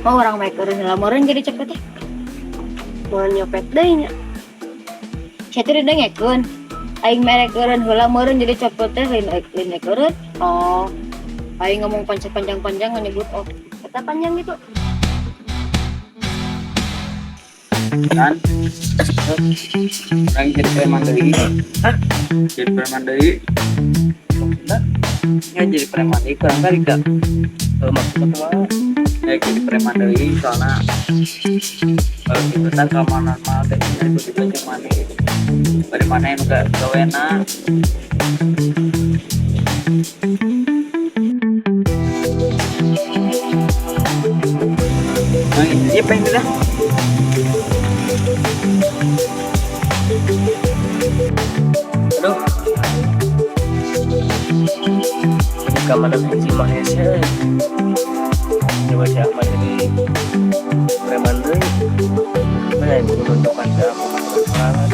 Oh, urang mah eureun heula meureun jadi copet teh. Moal nyopet deui nya. Sia teh didengekeun. Aing merek eureun heula meureun jadi copet teh lain lain eureun. Oh, Aing ngomong panjang-panjang nyebut oh eta panjang gitu. Kan urang jadi preman deui. Hah? Jadi preman deui. Maksudnya? Ya jadi preman deui kurang kali gak. Maksudnya kumaha? Ya jadi preman deui soalnya gitu kan keamanan mah teh ikut juga cuman dari mana yang gak gawena. Nah, iya pengen dah. Aduh. Ini keamanan si Mahes ya. Coba si Ahmad jadi preman deui. Mana yang kudu menentukan si Ahmad sorangan.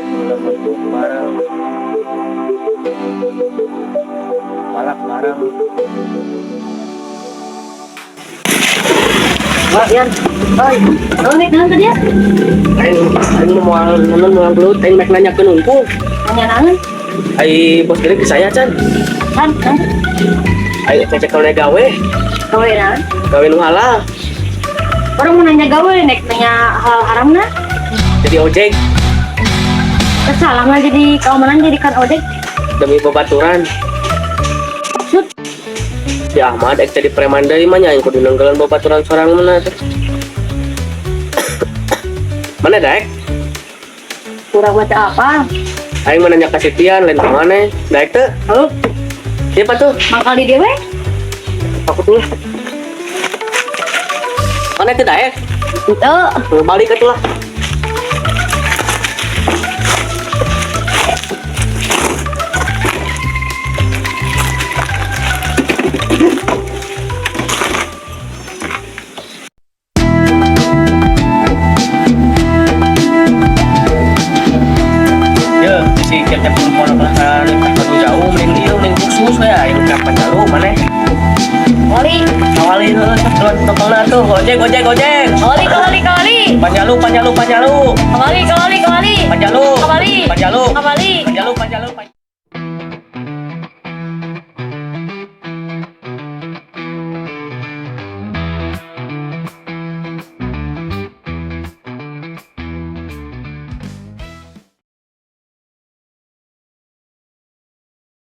Ulah mabuk bareng. Malak bareng. Wah, Yan. Hai. Oh, nek naon tadi ya? Aing aing mau moal moal gelut, aing mek nanya ke nungku. Nanya naon? Ai bos gede ke saya can. Kan, kan. Ayo cek kalau gawe, Gawe naon? Gawe nu halal. Orang mau nanya gawe nek nanya hal haram na. Jadi ojek Kesalah mah jadi keamanan jadi kan ojek. Demi babaturan. Maksud Si Ahmad ek jadi preman deui mah nya aing kudu nenggelan babaturan sorang mana teh. Mana daek? Kurang baca apa? Aing mah nanya ka si Tian lain ka maneh. Daek teu? Oh, Siapa tuh? Mangkal di dewe? Aku tuh lah. Mana teu daek? Henteu. Balik atuh lah. Ya, si tiap-tiap perempuan penasaran kudu jauh mending ieu mending khusus we aing ka Panjalu maneh. Kawali, Kawali heuh sok duluan tokelna tuh gojek gojek gojek. kawali, kawali, kawali. Panjalu Panjalu Panjalu. Kawali, kawali, kawali. Panjalu. Kawali. Panjalu. Kawali. Panjalu Panjalu. Panjalu.